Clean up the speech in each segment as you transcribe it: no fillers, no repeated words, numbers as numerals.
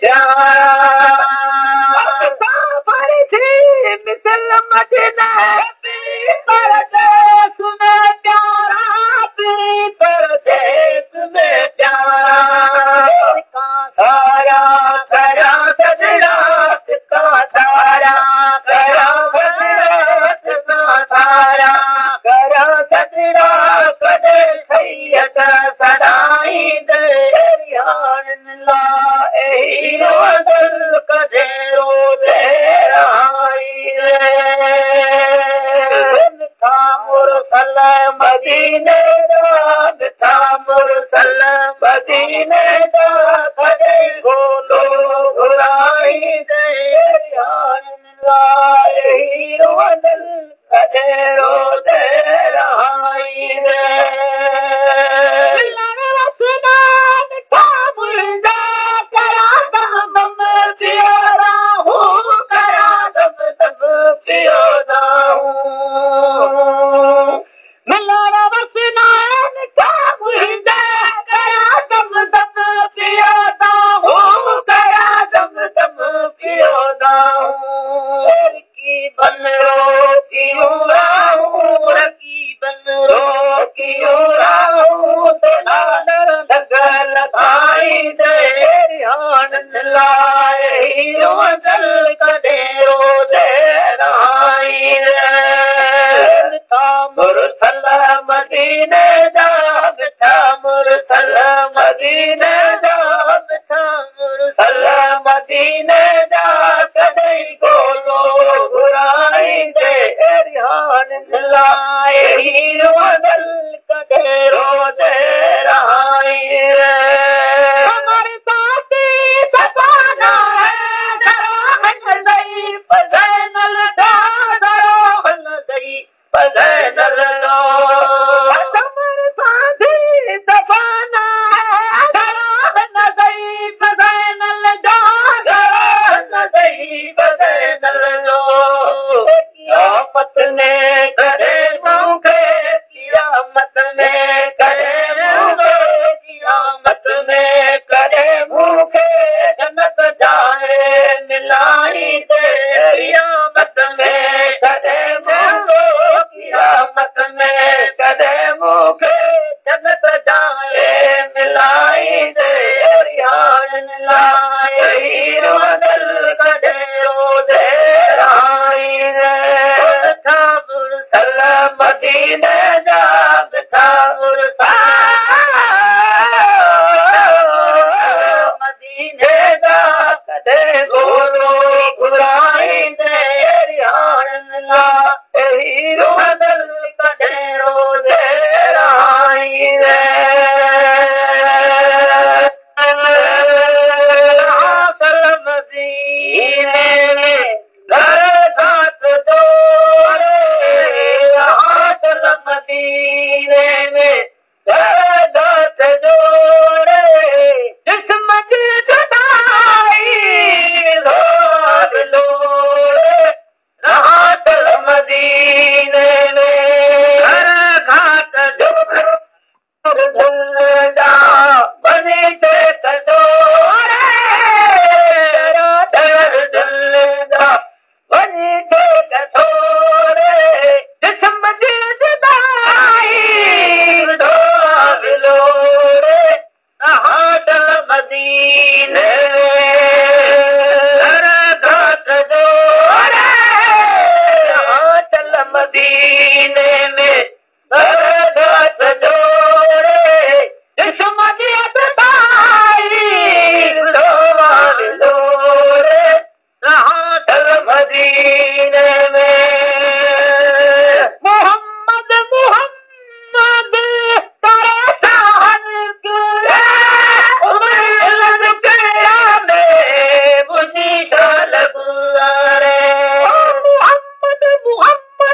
प्यारा। परदेस में प्यारा, परदेस में प्यारा, सारा करा सजड़ा का सारा करा सजड़ा सारा करा सजड़ा कदे सैयद सदाई दे लाए रोदल कदे रोदे आई रे था मुरसल मदीने दा, था मुरसल मदीने दा, कदे गोलो घुराई दे लाए रोदल कदे रोदे आई रे। मदीने दा, था मुरसल मदीने दा, था मुरसल मदीने दा, कदे गोलो घुराई दे रिहान लाए रोदल कदे रोदे राई रे। हमारे साथी सपाना है पजनल दा, दई पजनल लो क़यामत ने करे मुखे, क़यामत ने करे मुखे, क़यामत ने करे मुखे, जन्नत जाए मिलाई दे। क़यामत ने करे मुखे, क़यामत ने करे मुखे, जन्नत जाए मिलाई दे। रिहान लाए रोदल कदे रोदे राई रे। था मुरसल मदीने जा, था मुरसल मदीने जा, कदे गोलो घुराई दे रिहान लाए रोदल कदे रोदे राई रे। मदीने में मदीने में मोहम्मद मोहम्मद मोहम्मद मोहम्मद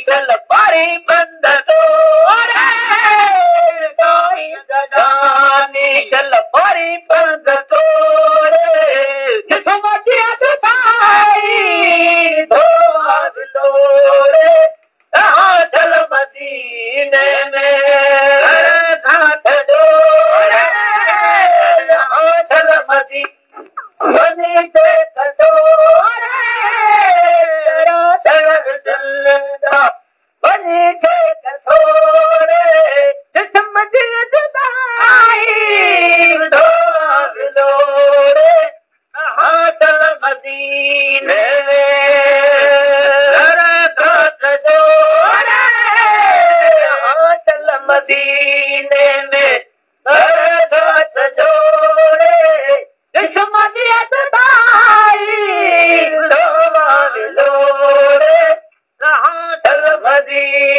चल पारी बंद तोरे जानी चल पारी बंद तोरे जिस्म जी जुदाई लोरे चल मदीने में हाथ जोड़े चल मदीने के कटोरे चल बनी के कटोरे जिस्म जी जुदाई लोरे चल मदीने में चल मदीने में जोड़े जिस्म जी जुदाई लोरे चल मदीने।